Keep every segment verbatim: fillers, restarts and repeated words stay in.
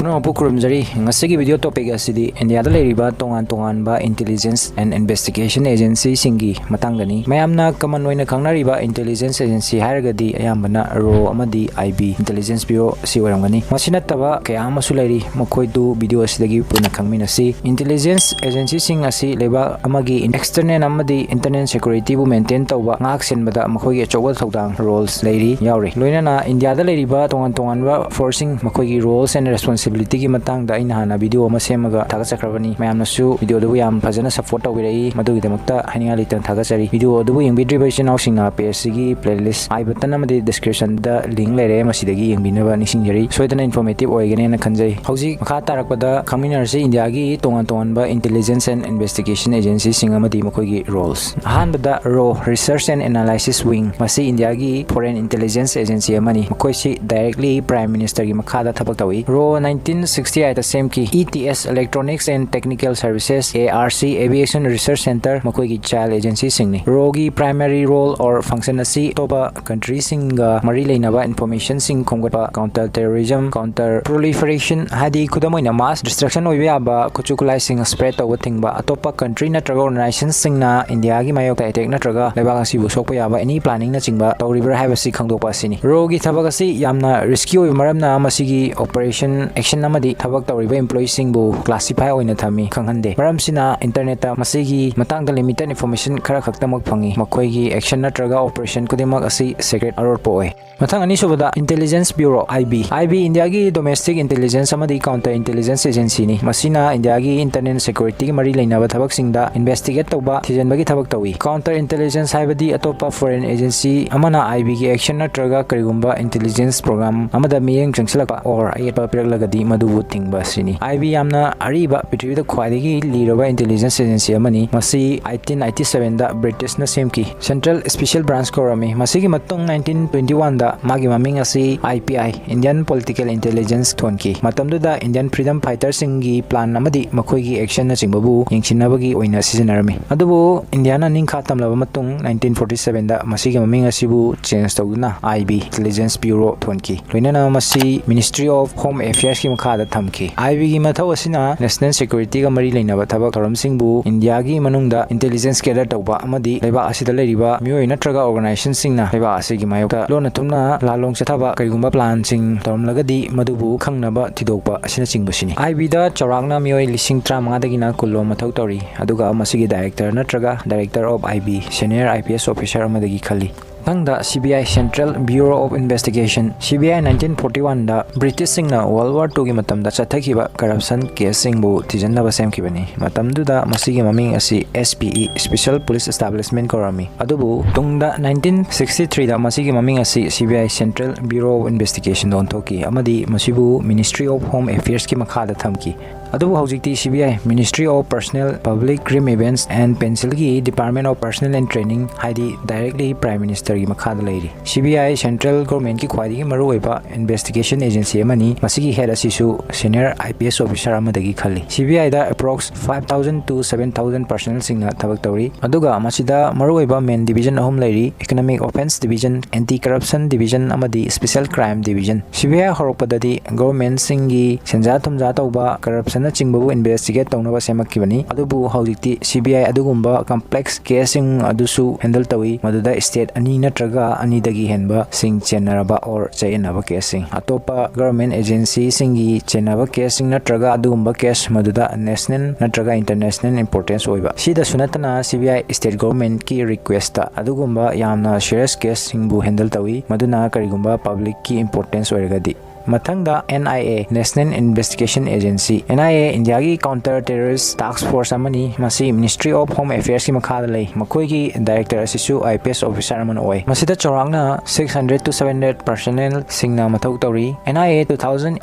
ꯄꯨꯝꯅꯃꯛꯄꯨ ꯈꯨꯔꯨꯝꯖꯔꯤ꯫ ꯉꯁꯤꯒꯤ video topic ꯑꯁꯤꯗꯤ ꯏꯟꯗꯤꯌꯥꯗ ꯂꯩꯔꯤꯕ ꯇꯣꯉꯥꯟ ꯇꯣꯉꯥꯟꯕ intelligence and investigation agencyꯁꯤꯡꯒꯤ ꯃꯇꯥꯡꯗꯅꯤ꯫ ꯃꯌꯥꯝꯅ common ꯑꯣꯏꯅ ꯈꯪꯅꯔꯤꯕ intelligence agency ꯍꯥꯏꯔꯒꯗꯤ ꯑꯌꯥꯝꯕꯅ RAW ꯑꯃꯗꯤ IB, Intelligence Bureau, ꯑꯁꯤ ꯑꯣꯏꯔꯝꯒꯅꯤ꯫ ꯃꯁꯤ ꯅꯠꯇꯕ ꯀꯌꯥ ꯑꯃꯁꯨ ꯂꯩꯔꯤ, ꯃꯈꯣꯏꯗꯨ video ꯑꯁꯤꯗꯒꯤ ꯄꯨꯟꯅ ꯈꯪꯃꯤꯟꯅꯁꯤ꯫ Intelligence agencyꯁꯤꯡ ꯑꯁꯤ ꯂꯩꯕꯥꯛ ꯑꯃꯒꯤ external ꯑꯃꯗꯤ internal securityꯕꯨ maintain ꯇꯧꯕ, ꯉꯥꯛ ꯁꯦꯟꯕꯗ ꯃꯈꯣꯏꯒꯤ ꯑꯆꯧꯕ ꯊꯧꯗꯥꯡ, roles, ꯂꯩꯔꯤ, ꯌꯥꯎꯔꯤ꯫ ꯂꯣꯏꯅꯅ ꯏꯟꯗꯤꯌꯥꯗ ꯂꯩꯔꯤꯕ ꯇꯣꯉꯥꯟ ꯇꯣꯉꯥꯟꯕ forceꯁꯤꯡ, ꯃꯈꯣꯏꯒꯤ roles and responsibilityꯒꯤ ꯃꯇꯥꯡꯗ ꯑꯩꯅ ꯍꯥꯟꯅ video ꯑꯃ ꯁꯦꯝꯃꯒ ꯊꯥꯒꯠꯆꯈ꯭ꯔꯕꯅꯤ꯫ ꯃꯌꯥꯝꯅꯁꯨ video ꯑꯗꯨꯕꯨ ꯌꯥꯝ ꯐꯖꯅ support ꯇꯧꯕꯤꯔꯛꯏ, ꯃꯗꯨꯒꯤꯗꯃꯛꯇ ꯍꯥꯏꯅꯤꯡꯉꯥꯏ ꯂꯩꯇꯅ ꯊꯥꯒꯠꯆꯔꯤ꯫ Video ꯑꯗꯨꯕꯨ ꯌꯦꯡꯕꯤꯗ꯭ꯔꯤꯕ ꯏꯆꯤꯟ ꯏꯅꯥꯎꯁꯤꯡꯅ pageꯁꯤꯒꯤ playlist, I button ꯑꯃꯗꯤ descriptionꯗ link ꯂꯩꯔꯦ, ꯃꯁꯤꯗꯒꯤ ꯌꯦꯡꯕꯤꯅꯕ ꯅꯤꯡꯁꯤꯡꯖꯔꯤ꯫ ꯁꯣꯏꯗꯅ informative ꯑꯣꯏꯒꯅꯦꯅ ꯈꯟꯖꯩ꯫ ꯍꯧꯖꯤꯛ ꯃꯈꯥ ꯇꯥꯔꯛꯄꯗ ꯈꯪꯃꯤꯟꯅꯔꯁꯤ ꯏꯟꯗꯤꯌꯥꯒꯤ ꯇꯣꯉꯥꯟ ꯇꯣꯉꯥꯟꯕ intelligence and investigation agencyꯁꯤꯡ ꯑꯃꯗꯤ ꯃꯈꯣꯏꯒꯤ roles꯫ ꯑꯍꯥꯟꯕꯗ RAW, Research and Analysis Wing꯫ ꯃꯁꯤ ꯏꯟꯗꯤꯌꯥꯒꯤ foreign intelligence agency ꯑꯃꯅꯤ꯫ ꯃꯈꯣꯏꯁꯤ directly Prime Ministerꯒꯤ ꯃꯈꯥꯗ ꯊꯕꯛ ꯇꯧꯏ꯫ RAW nineteen sixty eightꯇ ꯁꯦꯝꯈꯤ꯫ ETS, Electronics and Technical Services, ARC, Aviation Research Centre ꯃꯈꯣꯏꯒꯤ child agencyꯁꯤꯡꯅꯤ꯫ RAWꯒꯤ primary role or function ꯑꯁꯤ ꯑꯇꯣꯞꯄ countryꯁꯤꯡꯒ ꯃꯔꯤ ꯂꯩꯅꯕ informationꯁꯤꯡ ꯈꯣꯝꯒꯠꯄ, counter terrorism, counter proliferation, ꯍꯥꯏꯗꯤ ꯈꯨꯗꯝ ꯑꯣꯏꯅ mass destruction ꯑꯣꯏꯕ ꯌꯥꯕ ꯈꯨꯠꯁꯨ ꯈꯨꯠꯂꯥꯏꯁꯤꯡ spread ꯇꯧꯕ ꯊꯤꯡꯕ, ꯑꯇꯣꯞꯄ country ꯅꯠꯇ꯭ꯔꯒ organizationꯁꯤꯡꯅ ꯏꯟꯗꯤꯌꯥꯒꯤ ꯃꯥꯌꯣꯛꯇ attack ꯅꯠꯇ꯭ꯔꯒ ꯂꯩꯕꯥꯛ ꯑꯁꯤꯕꯨ ꯁꯣꯛꯄ ꯌꯥꯕ any planningꯅꯆꯤꯡꯕ ꯇꯧꯔꯤꯕ꯭ꯔꯥ ꯍꯥꯏꯕꯁꯤ ꯈꯪꯗꯣꯛꯄ ꯑꯁꯤꯅꯤ꯫ RAWꯒꯤ ꯊꯕꯛ ꯑꯁꯤ ꯌꯥꯝꯅ risky ꯑꯣꯏꯕ ꯃꯔꯝꯅ ꯃꯁꯤꯒꯤ operation action ꯑꯃꯗꯤ ꯊꯕꯛ ꯇꯧꯔꯤꯕ employeeꯁꯤꯡꯕꯨ classify ꯑꯣꯏꯅ ꯊꯝꯃꯤ, ꯈꯪꯍꯟꯗꯦ꯫ ꯃꯔꯝꯁꯤꯅ internetꯇ ꯃꯁꯤꯒꯤ ꯃꯇꯥꯡꯗ limited information ꯈꯔ ꯈꯛꯇꯃꯛ ꯐꯪꯉꯤ꯫ ꯃꯈꯣꯏꯒꯤ action ꯅꯠꯇ꯭ꯔꯒ operation ꯈꯨꯗꯤꯡꯃꯛ ꯑꯁꯤ secret ꯑꯔꯣꯠꯄ ꯑꯣꯏ꯫ ꯃꯊꯪ ꯑꯅꯤꯁꯨꯕꯗ Intelligence Bureau, IB꯫ IB ꯏꯟꯗꯤꯌꯥꯒꯤ domestic intelligence ꯑꯃꯗꯤ counter intelligence agencyꯅꯤ꯫ ꯃꯁꯤꯅ ꯏꯟꯗꯤꯌꯥꯒꯤ internal securityꯒꯤ ꯃꯔꯤ ꯂꯩꯅꯕ ꯊꯕꯛꯁꯤꯡꯗ investigate ꯇꯧꯕ, ꯊꯤꯖꯤꯟꯕꯒꯤ ꯊꯕꯛ ꯇꯧꯏ꯫ Counter intelligence ꯍꯥꯏꯕꯗꯤ ꯑꯇꯣꯞꯄ foreign agency ꯑꯃꯅ IBꯒꯤ action ꯅꯠꯇ꯭ꯔꯒ ꯀꯔꯤꯒꯨꯝꯕ intelligence program ꯑꯃꯗ ꯃꯤꯠꯌꯦꯡ ꯆꯪꯁꯤꯜꯂꯛꯄ or ꯑꯌꯦꯠꯄ ꯄꯤꯔꯛꯂꯒꯗꯤ ꯃꯗꯨꯕꯨ ꯊꯤꯡꯕ ꯑꯁꯤꯅꯤ꯫ IB ꯌꯥꯝꯅ ꯑꯔꯤꯕ, ꯄ꯭ꯔꯤꯊꯤꯕꯤꯗ ꯈ꯭ꯋꯥꯏꯗꯒꯤ ꯂꯤꯔꯕ intelligence agency ꯑꯃꯅꯤ꯫ ꯃꯁꯤ eighteen eighty sevenꯗ Britishꯅ ꯁꯦꯝꯈꯤ꯫ Central Special Branch ꯀꯧꯔꯝꯃꯤ꯫ ꯃꯁꯤꯒꯤ ꯃꯇꯨꯡ nineteen twenty oneꯗ ꯃꯥꯒꯤ ꯃꯃꯤꯡ ꯑꯁꯤ IPI, Indian Political Intelligence, ꯊꯣꯟꯈꯤ꯫ ꯃꯇꯝꯗꯨꯗ Indian freedom fighterꯁꯤꯡꯒꯤ plan ꯑꯃꯗꯤ ꯃꯈꯣꯏꯒꯤ actionꯅꯆꯤꯡꯕꯕꯨ ꯌꯦꯡꯁꯤꯟꯅꯕꯒꯤ ꯑꯣꯏꯅ ꯁꯤꯖꯤꯟꯅꯔꯝꯃꯤ꯫ ꯑꯗꯨꯕꯨ ꯏꯟꯗꯤꯌꯥꯅ ꯅꯤꯡꯈꯥ ꯇꯝꯂꯕ ꯃꯇꯨꯡ nineteen forty sevenꯗ ꯃꯁꯤꯒꯤ ꯃꯃꯤꯡ ꯑꯁꯤꯕꯨ change ꯇꯧꯗꯨꯅ IB, Intelligence Bureau, ꯊꯣꯟꯈꯤ꯫ ꯂꯣꯏꯅꯅ ꯃꯁꯤ Ministry of Home Affairsꯀꯤ ꯃꯈꯥꯗ ꯊꯝꯈꯤ꯫ ꯑꯥꯏ ꯕꯤꯒꯤ ꯃꯊꯧ ꯑꯁꯤꯅ ꯅꯦꯁꯅꯦꯜ ꯁꯦꯀ꯭ꯌꯨꯔꯤꯇꯤꯒ ꯃꯔꯤ ꯂꯩꯅꯕ ꯊꯕꯛ ꯊꯧꯔꯝꯁꯤꯡꯕꯨ ꯏꯟꯗꯤꯌꯥꯒꯤ ꯃꯅꯨꯡꯗ ꯏꯟꯇꯦꯂꯤꯖꯦꯟꯁ ꯒꯦꯗꯔ ꯇꯧꯕ ꯑꯃꯗꯤ ꯂꯩꯕꯥꯛ ꯑꯁꯤꯗ ꯂꯩꯔꯤꯕ ꯃꯤꯑꯣꯏ ꯅꯠꯇ꯭ꯔꯒ ꯑꯣꯔꯒꯅꯥꯏꯖꯦꯁꯟꯁꯤꯡꯅ ꯂꯩꯕꯥꯛ ꯑꯁꯤꯒꯤ ꯃꯥꯌꯣꯛꯇ ꯂꯣꯟꯅ ꯊꯨꯞꯅ ꯂꯥꯜꯂꯣꯡ ꯆꯠꯊꯕ ꯀꯔꯤꯒꯨꯝꯕ ꯄ꯭ꯂꯥꯟꯁꯤꯡ ꯇꯧꯔꯝꯂꯒꯗꯤ ꯃꯗꯨꯕꯨ ꯈꯪꯅꯕ ꯊꯤꯗꯣꯛꯄ ꯑꯁꯤꯅꯆꯤꯡꯕꯁꯤꯅꯤ꯫ ꯑꯥꯏ ꯕꯤꯗ ꯆꯥꯎꯔꯥꯛꯅ ꯃꯤꯑꯣꯏ ꯂꯤꯁꯤꯡ ꯇꯔꯥꯃꯉꯥꯗꯒꯤꯅ ꯀꯨꯟꯂꯣꯝ ꯃꯊꯧ ꯇꯧꯔꯤ, ꯑꯗꯨꯒ ꯃꯁꯤꯒꯤ ꯗꯥꯏꯔꯦꯛꯇꯔ ꯅꯠꯇ꯭ꯔꯒ Director of I B, Senior I P S Officer ꯑꯃꯗꯒꯤ ꯈꯜꯂꯤ꯫ ꯃꯊꯪꯗ C B I, Central Bureau of Investigation꯫ C B I nineteen forty oneꯗ ꯕ꯭ꯔꯤꯇꯤꯁꯁꯤꯡꯅ World War Twoꯒꯤ ꯃꯇꯝꯗ ꯆꯠꯊꯈꯤꯕ ꯀꯔꯞꯁꯟ ꯀꯦꯁꯁꯤꯡꯕꯨ ꯊꯤꯖꯤꯟꯅꯕ ꯁꯦꯝꯈꯤꯕꯅꯤ꯫ ꯃꯇꯝꯗꯨꯗ ꯃꯁꯤꯒꯤ ꯃꯃꯤꯡ ꯑꯁꯤ S P E, Special Police Establishment ꯀꯧꯔꯝꯃꯤ꯫ ꯑꯗꯨꯕꯨ ꯇꯨꯡꯗ nineteen sixty threeꯗ ꯃꯁꯤꯒꯤ ꯃꯃꯤꯡ ꯑꯁꯤ C B I, Central Bureau of Investigationꯗ ꯑꯣꯟꯊꯣꯛꯈꯤ ꯑꯃꯗꯤ ꯃꯁꯤꯕꯨ Ministry of Home Affairsꯀꯤ ꯃꯈꯥꯗ ꯊꯝꯈꯤ꯫ ꯑꯗꯨꯕꯨ ꯍꯧꯖꯤꯛꯇꯤ C B I, Ministry of Personnel, Public Grievance and Pensionꯒꯤ Department of Personnel and Training, ꯍꯥꯏꯗꯤ directly Prime Ministerꯒꯤ ꯃꯈꯥꯗ ꯂꯩꯔꯤ꯫ C B I Central Governmentꯀꯤ ꯈ꯭ꯋꯥꯏꯗꯒꯤ ꯃꯔꯨꯑꯣꯏꯕ investigation agency ꯑꯃꯅꯤ꯫ ꯃꯁꯤꯒꯤ head ꯑꯁꯤꯁꯨ senior I P S officer ꯑꯃꯗꯒꯤ ꯈꯜꯂꯤ꯫ C B Iꯗ approx five thousand to seven thousand personnelꯁꯤꯡꯅ ꯊꯕꯛ ꯇꯧꯔꯤ, ꯑꯗꯨꯒ ꯃꯁꯤꯗ ꯃꯔꯨꯑꯣꯏꯕ main division ꯑꯍꯨꯝ ꯂꯩꯔꯤ: Economic Offence Division, Anti Corruption Division ꯑꯃꯗꯤ Special Crime Division꯫ C B I ꯍꯧꯔꯛꯄꯗꯗꯤ governmentꯁꯤꯡꯒꯤ ꯁꯦꯟꯖꯥ ꯊꯨꯝꯖꯥ ꯇꯧꯕ, ꯀꯔꯞꯁꯟꯅꯆꯤꯡꯕꯕꯨ investigate ꯇꯧꯅꯕ ꯁꯦꯝꯃꯛꯈꯤꯕꯅꯤ, ꯑꯗꯨꯕꯨ ꯍꯧꯖꯤꯛꯇꯤ C B I ꯑꯗꯨꯒꯨꯝꯕ complex caseꯁꯤꯡ ꯑꯗꯨꯁꯨ handle ꯇꯧꯏ, ꯃꯗꯨꯗ state ꯑꯅꯤ ꯅꯠꯇ꯭ꯔꯒ ꯑꯅꯤꯗꯒꯤ ꯍꯦꯟꯕꯁꯤꯡ ꯆꯦꯟꯅꯔꯕ or ꯆꯌꯦꯠꯅꯕ caseꯁꯤꯡ꯫ ꯑꯇꯣꯞꯄ government agencyꯁꯤꯡꯒꯤ ꯆꯦꯟꯅꯕ caseꯁꯤꯡ ꯅꯠꯇ꯭ꯔꯒ ꯑꯗꯨꯒꯨꯝꯕ case ꯃꯗꯨꯗ national ꯅꯠꯇ꯭ꯔꯒ international importance ꯑꯣꯏꯕ꯫ ꯁꯤꯗꯁꯨ ꯅꯠꯇꯅ, C B I state governmentꯀꯤ requestꯇ ꯑꯗꯨꯒꯨꯝꯕ ꯌꯥꯝꯅ serious caseꯁꯤꯡꯕꯨ handle ꯇꯧꯏ, ꯃꯗꯨꯅ ꯀꯔꯤꯒꯨꯝꯕ publicꯀꯤ importance ꯑꯣꯏꯔꯒꯗꯤ꯫ ꯃꯊꯪꯗ N I A, National Investigation Agency꯫ N I A ꯏꯟꯗꯤꯌꯥꯒꯤ counter terrorist task force ꯑꯃꯅꯤ꯫ ꯃꯁꯤ Ministry of Home Affairsꯀꯤ ꯃꯈꯥꯗ ꯂꯩ꯫ ꯃꯈꯣꯏꯒꯤ director ꯑꯁꯤꯁꯨ I P S officer ꯑꯃꯅ ꯑꯣꯏ꯫ ꯃꯁꯤꯗ ꯆꯥꯎꯔꯥꯛꯅ six hundred to seven hundred personnelꯁꯤꯡꯅ ꯃꯊꯧ ꯇꯧꯔꯤ꯫ N I A two thousand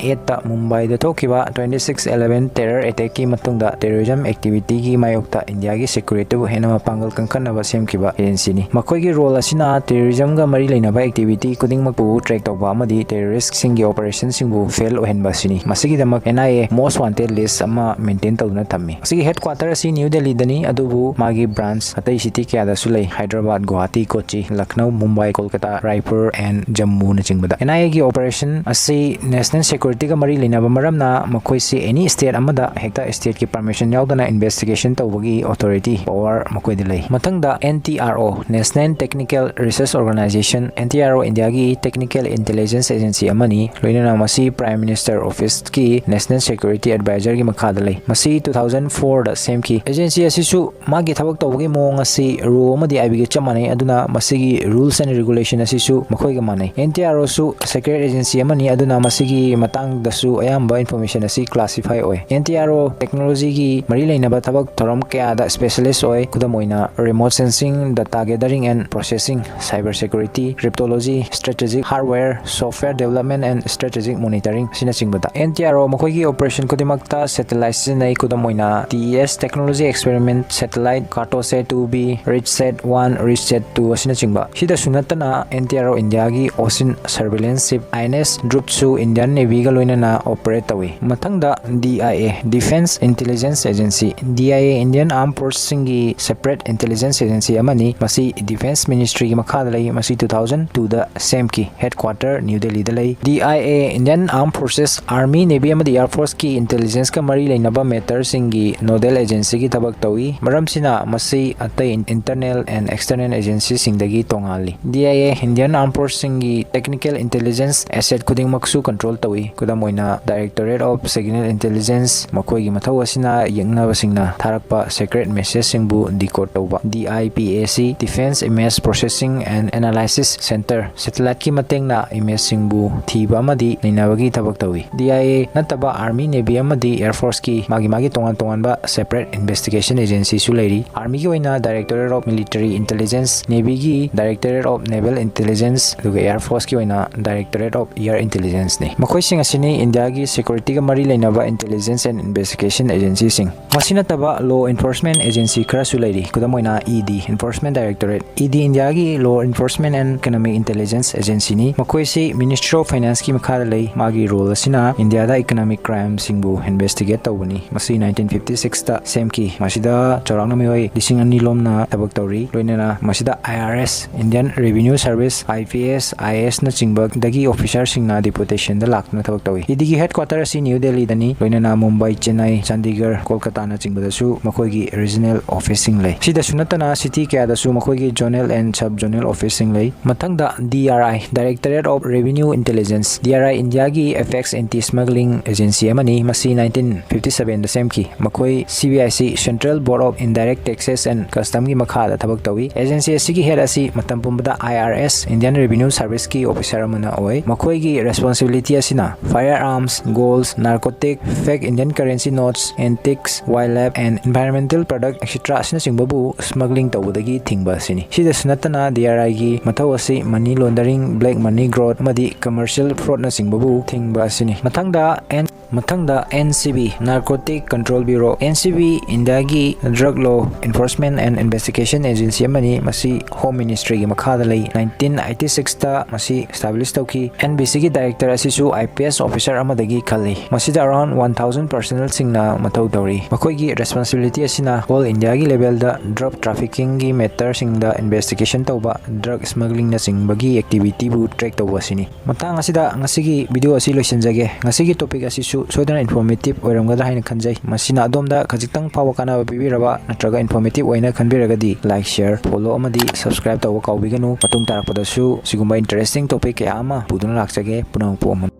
eightꯇ ꯃꯨꯝꯕꯥꯏꯗ ꯊꯣꯛꯈꯤꯕ twenty six eleven terror attackꯀꯤ ꯃꯇꯨꯡꯗ terrorism activityꯒꯤ ꯃꯥꯌꯣꯛꯇ ꯏꯟꯗꯤꯌꯥꯒꯤ securityꯕꯨ ꯍꯦꯟꯅ ꯃꯄꯥꯡꯒꯜ ꯀꯟꯈꯠꯅꯕ ꯁꯦꯝꯈꯤꯕ agencyꯅꯤ꯫ ꯃꯈꯣꯏꯒꯤ role ꯑꯁꯤꯅ terrorismꯒ ꯃꯔꯤ ꯂꯩꯅꯕ activity ꯈꯨꯗꯤꯡꯃꯛꯄꯨ track ꯇꯧꯕ ꯑꯃꯗꯤ terroristꯁꯤꯡꯒꯤ operationꯁꯤꯡꯕꯨ fail ꯑꯣꯏꯍꯟꯕ ꯑꯁꯤꯅꯤ꯫ ꯃꯁꯤꯒꯤꯗꯃꯛ N I A most wanted list ꯑꯃ maintain ꯇꯧꯗꯨꯅ ꯊꯝꯃꯤ꯫ ꯃꯁꯤꯒꯤ headquarter ꯑꯁꯤ ꯅ꯭ꯌꯨ ꯗꯦꯜꯂꯤꯗꯅꯤ, ꯑꯗꯨꯕꯨ ꯃꯥꯒꯤ branch ꯑꯇꯩ city ꯀꯌꯥꯗꯁꯨ ꯂꯩ: ꯍꯥꯏꯗ꯭ꯔꯕꯥꯗ, ꯒꯨꯋꯥꯍꯥꯇꯤ, ꯀꯣꯆꯤ, ꯂꯈꯅꯧ꯫ ꯂꯈꯅꯧ, ꯃꯨꯝꯕꯥꯏ, ꯀꯣꯜꯀꯇꯥ, ꯔꯥꯏꯄꯨꯔ and ꯖꯝꯃꯨꯅꯆꯤꯡꯕꯗ꯫ NIA ꯒꯤ operation ꯑꯁꯤ national security ꯒ ꯃꯔꯤ ꯂꯩꯅꯕ ꯃꯔꯝꯅ ꯃꯈꯣꯏꯁꯤ any state ꯑꯃꯗ ꯍꯦꯛꯇ state ꯀꯤ permission ꯌꯥꯎꯗꯅ investigation ꯇꯧꯕꯒꯤ authority, power ꯃꯈꯣꯏꯗ ꯂꯩ꯫ ꯃꯊꯪꯗ NTRO, National Technical Research Organization꯫ NTRO ꯏꯟꯗꯤꯌꯥꯒꯤ technical intelligence agency ꯑꯃꯅꯤ, ꯂꯣꯏꯅꯅ ꯃꯁꯤ Prime Minister Office ꯀꯤ National Security Advisor ꯒꯤ ꯃꯈꯥꯗ ꯂꯩ꯫ ꯃꯁꯤ two thousand four ꯗ ꯁꯦꯝꯈꯤ꯫ Agency ꯑꯁꯤꯁꯨ ꯃꯥꯒꯤ ꯊꯕꯛ ꯇꯧꯕꯒꯤ ꯃꯑꯣꯡ ꯑꯁꯤ RAW ꯑꯃꯗꯤ IB ꯒ ꯆꯞ ꯃꯥꯟꯅꯩ, ꯑꯗꯨꯅ ꯃꯁꯤꯒꯤ rules and regulation ꯑꯁꯤꯁꯨ ꯃꯈꯣꯏꯒ ꯃꯥꯟꯅꯩ꯫ NTRO ꯁꯨ secret agency ꯑꯃꯅꯤ, ꯑꯗꯨꯅ ꯃꯁꯤꯒꯤ ꯃꯇꯥꯡꯗꯁꯨ ꯑꯌꯥꯝꯕ information ꯑꯁꯤ classify ꯑꯣꯏ꯫ NTRO technology ꯒꯤ ꯃꯔꯤ ꯂꯩꯅꯕ ꯊꯕꯛ ꯊꯧꯔꯝ ꯀꯌꯥꯗ specialist ꯑꯣꯏ꯫ ꯈꯨꯗꯝ ꯑꯣꯏꯅ, remote sensing, data gathering and processing, cyber security, cryptology, strategic hardware, software development and strategic monitoring ꯑꯁꯤꯅꯆꯤꯡꯕꯗ꯫ NTRO ꯃꯈꯣꯏꯒꯤ operation ꯈꯨꯗꯤꯡꯃꯛꯇ satellite ꯁꯤꯖꯤꯟꯅꯩ꯫ ꯈꯨꯗꯝ ꯑꯣꯏꯅ, TES technology experiment satellite, Cartosat two B, Ritsat one, Ritsat two ꯑꯁꯤꯅꯆꯤꯡꯕ꯫ ꯁꯤꯗꯁꯨ ꯅꯠꯇꯅ, NTRO ꯏꯟꯗꯤꯌꯥꯒꯤ ocean surveillance ship INS Dhruv ꯁꯨ Indian Navy ꯒ ꯂꯣꯏꯅꯅ operate ꯇꯧꯏ꯫ ꯃꯊꯪꯗ DIA, Defense Intelligence Agency꯫ DIA Indian Armed Force ꯁꯤꯡꯒꯤ separate intelligence agency ꯑꯃꯅꯤ꯫ ꯃꯁꯤ Defense Ministry ꯒꯤ ꯃꯈꯥꯗ ꯂꯩ꯫ ꯃꯁꯤ two thousand two ꯗ ꯁꯦꯝꯈꯤ꯫ Headquarter New Delhi ꯗ ꯂꯩ꯫ DIA Indian Armed Forces, Army, Navy ꯑꯃꯗꯤ Air Force ꯀꯤ intelligence ꯀ ꯃꯔꯤ ꯂꯩꯅꯕ matter ꯁꯤꯡꯒꯤ nodal agency ꯒꯤ ꯊꯕꯛ ꯇꯧꯏ꯫ ꯃꯔꯝꯁꯤꯅ ꯃꯁꯤ ꯑꯇꯩ internal and external agency ꯁꯤꯡꯗꯒꯤ ꯇꯣꯉꯥꯜꯂꯤ꯫ DIA Indian Armed Force ꯁꯤꯡꯒꯤ technical intelligence asset ꯈꯨꯗꯤꯡꯃꯛꯁꯨ control ꯇꯧꯏ꯫ ꯈꯨꯗꯝ ꯑꯣꯏꯅ, Directorate of Signal Intelligence, ꯃꯈꯣꯏꯒꯤ ꯃꯊꯧ ꯑꯁꯤꯅ ꯌꯦꯛꯅꯕꯁꯤꯡꯅ ꯊꯥꯔꯛꯄ secret message ꯁꯤꯡꯕꯨ decode ꯇꯧꯕ꯫ DIPAC, Defense Image Processing and Analysis Center, satellite ꯀꯤ ꯃꯇꯦꯡꯅ image ꯁꯤꯡꯕꯨ ꯊꯤꯕ ꯑꯃꯗꯤ ꯅꯩꯅꯕꯒꯤ ꯊꯕꯛ ꯇꯧꯏ꯫ DIA ꯅꯠꯇꯕ Army, Navy ꯑꯃꯗꯤ Air Force ꯀꯤ ꯃꯥꯒꯤ ꯃꯥꯒꯤ ꯇꯣꯉꯥꯟ ꯇꯣꯉꯥꯟꯕ separate investigation agency ꯁꯨ ꯂꯩꯔꯤ꯫ Army ꯒꯤ ꯑꯣꯏꯅ Directorate of Military Intelligence, Navy ꯒꯤ Directorate of Naval Intelligence, ꯑꯗꯨꯒ Air Force ꯀꯤ ꯑꯣꯏꯅ Directorate of Air Intelligence ꯅꯤ꯫ ꯃꯈꯣꯏꯁꯤꯡ ꯑꯁꯤꯅꯤ ꯏꯟꯗꯤꯌꯥꯒꯤ security ꯒ ꯃꯔꯤ ꯂꯩꯅꯕ intelligence and investigation agency ꯁꯤꯡ꯫ ꯃꯁꯤ ꯅꯠꯇꯕ law enforcement agency ꯈꯔꯁꯨ ꯂꯩꯔꯤ꯫ ꯈꯨꯗꯝ ꯑꯣꯏꯅ, ED, Enforcement Directorate꯫ ED ꯏꯟꯗꯤꯌꯥꯒꯤ law enforcement and economic intelligence agency ꯅꯤ꯫ ꯃꯈꯣꯏꯁꯤ Ministry of Finance ꯀꯤ ꯃꯈꯥꯗ ꯂꯩ꯫ ꯃꯥꯒꯤ role ꯑꯁꯤꯅ ꯏꯟꯗꯤꯌꯥꯗ economic crime ꯁꯤꯡꯕꯨ investigate ꯇꯧꯕꯅꯤ꯫ ꯃꯁꯤ nineteen fifty six ꯇ ꯁꯦꯝꯈꯤ꯫ ꯃꯁꯤꯗ ꯆꯥꯎꯔꯥꯛꯅ ꯃꯤꯑꯣꯏ ꯂꯤꯁꯤꯡ ꯑꯅꯤ ꯂꯣꯝꯅ ꯊꯕꯛ ꯇꯧꯔꯤ꯫ ꯂꯣꯏꯅꯅ ꯃꯁꯤꯗ IRS, Indian Revenue Service, I P S, I A S ꯅꯆꯤꯡꯕꯗꯒꯤ officerꯁꯤꯡꯅ deputationꯗ ꯂꯥꯛꯇꯨꯅ ꯊꯕꯛ ꯇꯧꯏ꯫ ꯏ ꯗꯤꯒꯤ headquarter ꯑꯁꯤ ꯅ꯭ꯌꯨ ꯗꯦꯜꯂꯤꯗꯅꯤ, ꯂꯣꯏꯅꯅ ꯃꯨꯝꯕꯥꯏ, ꯆꯦꯟꯅꯥꯏ, ꯆꯥꯟꯗꯤꯒꯔ, ꯀꯣꯜꯀꯇꯥꯅꯆꯤꯡꯕꯗꯁꯨ ꯃꯈꯣꯏꯒꯤ regional officeꯁꯤꯡ ꯂꯩ꯫ ꯁꯤꯗꯁꯨ ꯅꯠꯇꯅ city ꯀꯌꯥꯗꯁꯨ ꯃꯈꯣꯏꯒꯤ zonal and sub zonal officeꯁꯤꯡ ꯂꯩ꯫ ꯃꯊꯪꯗ D R I, Directorate of Revenue Intelligence, D R I Indiaꯒꯤ apex anti smuggling agency ꯑꯃꯅꯤ꯫ ꯃꯁꯤ nineteen fifty sevenꯗ ꯁꯦꯝꯈꯤ꯫ ꯃꯈꯣꯏ C B I C, Central Board of Indirect Taxes and Customꯒꯤ ꯃꯈꯥꯗ ꯊꯕꯛ ꯇꯧꯏ꯫ Agency ꯑꯁꯤꯒꯤ head ꯑꯁꯤ ꯃꯇꯝ ꯄꯨꯝꯕꯗ I R S, Indian Revenue Serviceꯀꯤ officer ꯑꯃꯅ ꯑꯣꯏ꯫ ꯃꯈꯣꯏꯒꯤ responsibility ꯑꯁꯤꯅ firearms, golds, narcotic, fake Indian currency notes, antiques, wildlife and environmental product, et cetera ꯑꯁꯤꯅꯆꯤꯡꯕꯕꯨ smuggling ꯇꯧꯕꯗꯒꯤ ꯊꯤꯡꯕ ꯑꯁꯤꯅꯤ꯫ ꯁꯤꯗꯁꯨ ꯅꯠꯇꯅ D R Iꯒꯤ ꯃꯊꯧ ꯑꯁꯤ money laundering, black money growth ꯑꯃꯗꯤ commercial fraudꯅꯆꯤꯡꯕꯕꯨ ꯊꯤꯡꯕ ꯑꯁꯤꯅꯤ꯫ ꯃꯊꯪꯗ N ꯃꯊꯪꯗ N C B, Narcotic Control Bureau꯫ N C B Indiaꯒꯤ drug law enforcement and investigation agency ꯑꯃꯅꯤ꯫ ꯃꯁꯤ Home Ministryꯒꯤ ꯃꯈꯥꯗ ꯂꯩ꯫ Nineteen eighty sixꯇ ꯃꯁꯤ establish ꯇꯧꯈꯤ꯫ N B Cꯒꯤ director ꯑꯁꯤꯁꯨ I P S officer ꯑꯃꯗꯒꯤ ꯈꯜꯂꯤ꯫ ꯃꯁꯤꯗ around one thousand personnelꯁꯤꯡꯅ ꯃꯊꯧ ꯇꯧꯔꯤ꯫ ꯃꯈꯣꯏꯒꯤ responsibility ꯑꯁꯤꯅ all Indiaꯒꯤ levelꯗ drug traffickingꯒꯤ matterꯁꯤꯡꯗ investigation ꯇꯧꯕ, drug smugglingꯅꯆꯤꯡꯕꯒꯤ activityꯕꯨ track ꯇꯧꯕ ꯑꯁꯤꯅꯤ꯫ ꯃꯇꯥꯡ ꯑꯁꯤꯗ ꯉꯁꯤꯒꯤ video ꯑꯁꯤ ꯂꯣꯏꯁꯤꯟꯖꯒꯦ꯫ ꯉꯁꯤꯒꯤ topic ꯑꯁꯤꯁꯨ ꯁꯣꯏꯗꯅ informative ꯑꯣꯏꯔꯝꯒꯗ꯭ꯔꯥ ꯍꯥꯏꯅ ꯈꯟꯖꯩ꯫ ꯃꯁꯤꯅ ꯑꯗꯣꯝꯗ ꯈꯖꯤꯛꯇꯪ ꯐꯥꯎꯕ ꯀꯥꯟꯅꯕ ꯄꯤꯕꯤꯔꯕ ꯅꯠꯇ꯭ꯔꯒ informative ꯑꯣꯏꯅ ꯈꯟꯕꯤꯔꯒꯗꯤ like, share, follow ꯑꯃꯗꯤ subscribe ꯇꯧꯕ ꯀꯥꯎꯕꯤꯒꯅꯨ꯫ ꯃꯇꯨꯡ ꯇꯥꯔꯛꯄꯗꯁꯨ ꯁꯤꯒꯨꯝꯕ interesting topic ꯀꯌꯥ ꯑꯃ ꯄꯨꯗꯨꯅ ꯂꯥꯛꯆꯒꯦ꯫ ꯄꯨꯝꯅꯃꯛꯄꯨ ꯑꯃꯨꯛ